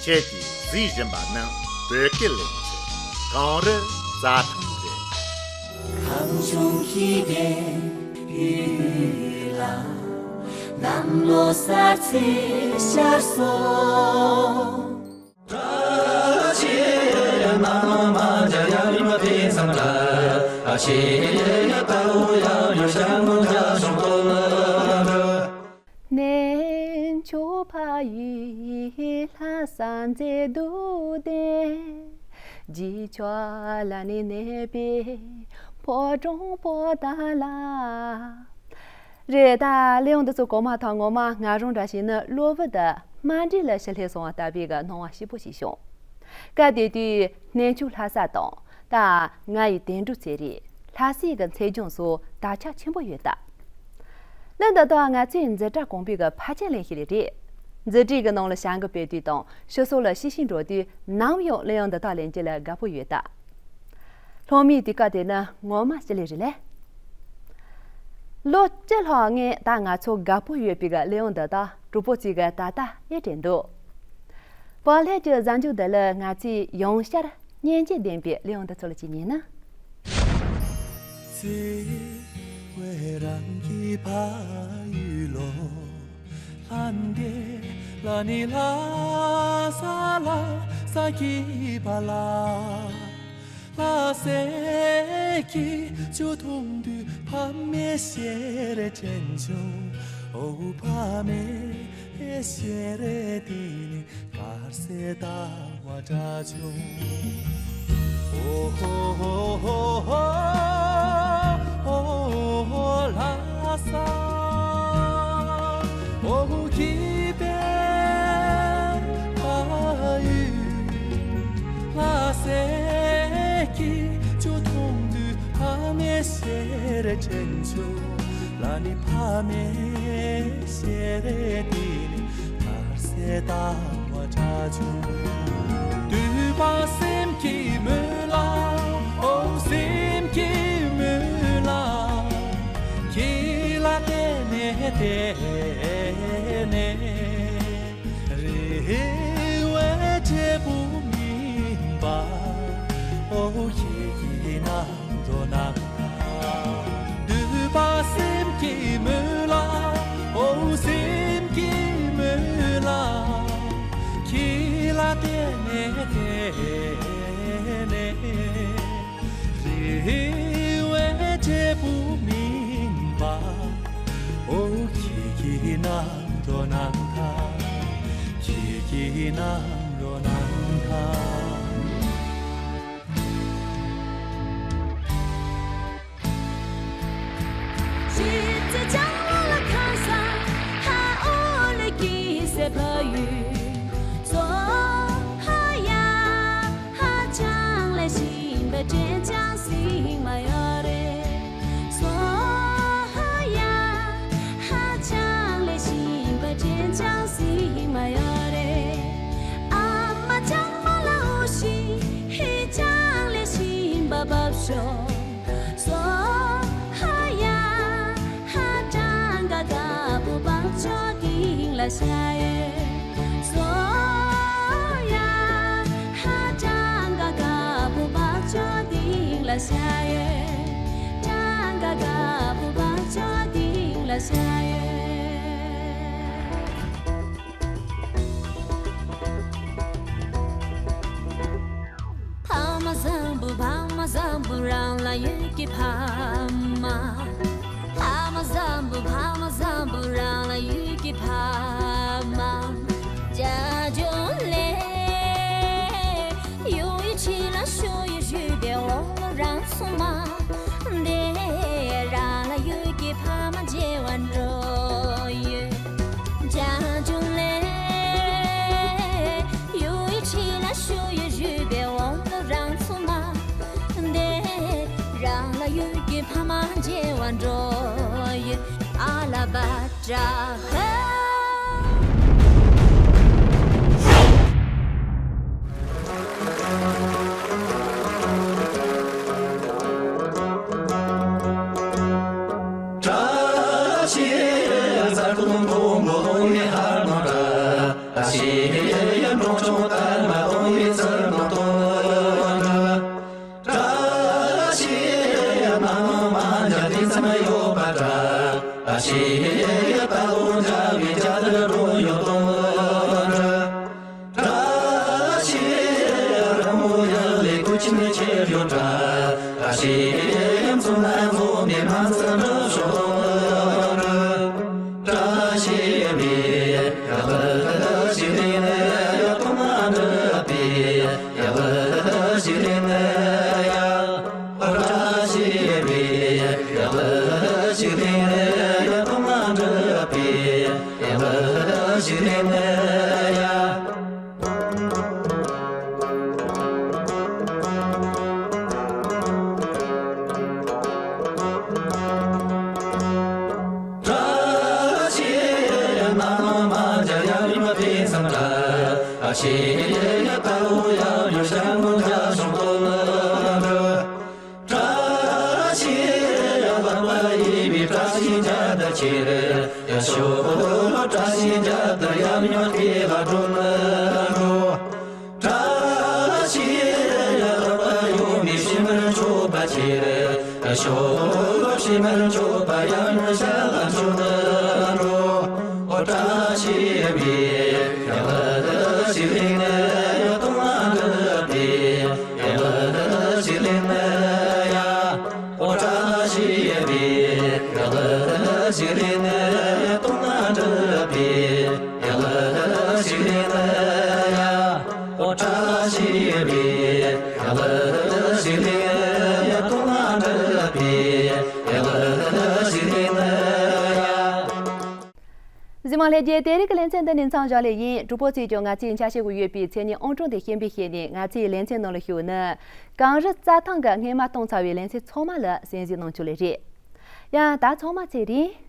ཁྱེད་ཀྱིས་གཟིགས་བཞིན་པ་ནི་བོད་སྐད་ལེན་གྱི་གངས་རི་རྩྭ་ཐང་རེད། གངས་ལྗོངས་ཀྱི་སྡེ་ཡུལ་ལ་གནམ་ལོ་གསར་ཚེས་ཤར་སོང་། གནས་མཆོག་ཕ་ཡུལ་ལྷ་ས་མཛེས་སྡུག་ལྡན། བརྗིད་ཆགས་ལ་ནི་གནས་པའི་ཕོ་བྲང་པོ་ཏཱ་ལ། རེད། ད་གླེང་བུ་འདི་ཚོ་གོ་མ་ཐག་ངོ་མ་ང་རང་འདྲ་ཞིག་ནི་གློ་བུར་དུ་རྨ་འབྲི་ལ་ཕྱིར་སླེབས་སོང་བ་ལྟ་བུའི་གི་སྣང་བ་སྐྱིད་པོ་ཞིག་བྱུང་། སྐབས་དེ་དུས་གནས་མཆོག་ལྷ་ས་དང་། ད་ང་ཡི་དོན་གྲུབ་ཚེ་རིང་། ལྷ་སའི་གི་མཚན་ལྗོངས་སུ་དར་ཁྱབ་ཆེན་པོ་ཡོད་ད། གླུ་འདི་དག་ང་ཚོས་འཛིན་གྲྭ་གོང་འཕེལ་གྱི་ཕལ་ཆེར་ལེན་ཞིག་རེད། འཛིན་གྲྭའི་གི་ནང་ལ་བྱ་འགུལ་སྤེལ་དུས་དང་ཕྱི་སོགས་ལ་གཤེགས་ཤིང་འགྲོ་དུས་ནམ་ཡང་གླུ་དབྱངས་འདི་དག་ལེན་རྒྱུ་ལ་དགའ་པོ་ཡོད་ད། སློབ་མའི་དུས་སྐབས་དེ་ནི་ངོ་མ་ཅི་ལས་རེད་ལེ། ལོ་བཅུ་ལྷག་སྔོན་ད་ང་ཚོ་དགའ་པོ་ཡོད་པའི་གི་གླུ་དབྱངས་འདི་དག་གྲོགས་པོ་གཅིག་གིས་ད་ལྟ་ཡི་དྲན་འདུག་བག་ལྷད་ཀྱི་གཟའ་མཇུག་འདི་ལ་ང་ཚོས་ཡང་བསྐྱར་སྙན་འཇེབས་ལྡན་པའི་གླུ་དབྱངས་འདི་ཚོ་ལ་ཅིག་ཉན་ན། བརྩེ་བའི་རང་གི་ཕ་ཡུལ་ལོ། ལྷ་འདྲེ་ལ་ནི་ལྷ་ས་ལ་ས་ཀྱི་བ་ལ། ལྷ་སའི་སྐྱིད་ཆུ་འཐུང་དུས་ཕ་མའི་ཞལ་རས་དྲན་བྱུང་། ཨོ་ཕ་མའི་ཞལ་རས་དེ་ནི་དཀར་གསལ་ཟླ་བ་འདྲ་བྱུང་། ཨོ་ཧོ་ཧོ་ཧོ་ཧོ། ཨོ་ལྷ་ས། ཨོ་སྐྱིད་པའི་ཕ་ཡུལ། ལྷ་སའི་སྐྱིད་ཆུ་འཐུང་དུས་ཕ་མའི་ཞལ་རས་དྲན་བྱུང་། ལ་ནི་ཕ་མའི་ཞལ་རས་དེ་ནི་དཀར་གསལ་ཟླ་བ་འདྲ་བྱུང་། དུས་བབ་སེམས་ཀྱི་མུན་ལ། ཨོ་སེམས་ཀྱི་མུན་ལ། ཁྱེད་ལ་བརྟེན་ནས་བརྟེན་ནས། རེ་བའི་འབྲས་བུ་སྨིན་པ། ཨོ་ཁྱེད་ཀྱིས་གནང་རོགས་གནང་། དུས་བབ་སེམས་ཀྱི་མུན་ལ། ཨོ་སེམས་ཀྱི་མུན་ལ། ཁྱེད་ལ་བརྟེན་ནས་བརྟེན་ནས། རེ་བའི་འབྲས་བུ་སྨིན་པ། ཨོ་ཁྱེད་ཀྱིས་གནང་རོགས་གནང་ཐལ། ཁྱེད་ཀྱིས་གནང་རོགས་གནང་ཐལ། ཕ་མ་བཟང་པོ་ཕ་མ་བཟང་པོ་རང་ལ་ཡོད་ཀྱི་ཕ་མ། ཕ་མ་བཟང་པོ་ཕ་མ་བཟང་པོ་རང་ལ་ཡོད་ཀྱི་ཕ་མ། ཅ་ཅོ་ལེ། ཡོང་ཡི་ཆི་ལ་ཤོ་ཡི་ཞུ་བའི་འོང་ལོ་རང་སོ་མ། འདི་རང་ལ་ཡོད་ཀྱི་ཕ་མ་མཇལ་བ་འགྲོ་ཡོད། ཅ་ཅོ་ལེ། ཡོ་ཡི་ཆི་ལ་ཤོ་ཡི་ཞུ་བའི་འོང་ལོ་རང་སོ་མ། འདི་རང་ལ་ཡོད་ཀྱི་ཕ་མ་མཇལ་བ་འགྲོ་ཡོད། ཨ་ལ་བ་ཏྲ་ཧ། གཟིགས་མོ་ལྷན་རྒྱས། དེ་རིང་གི་ལེ་ཚན་འདི་ནས་མཚམས་བཞག་ལེ་ཡིན། གྲོགས་པོ་ཚོས་ཀྱང་ང་ཚོའི་འཆར་གཞི་གི་ཡོད་པའི་མཚན་ཉིད་ཨང་གྲངས་དེ་ཤེས་པའི་ཤེས་ནས་ང་ཚོའི་ལེ་ཚན་ནང་ལ་ཞུགས་ནི། གངས་རི་རྩྭ་ཐང་གི་སྔས་མ་བཏང་ཚར་བའི་ལེ་ཚན་ཚང་མ་ལ་གསན་གཟིགས་གནང་རྒྱུ་ལེ་རེད། ཡང་ད་ཚང་མ་ཚེ་རིང་།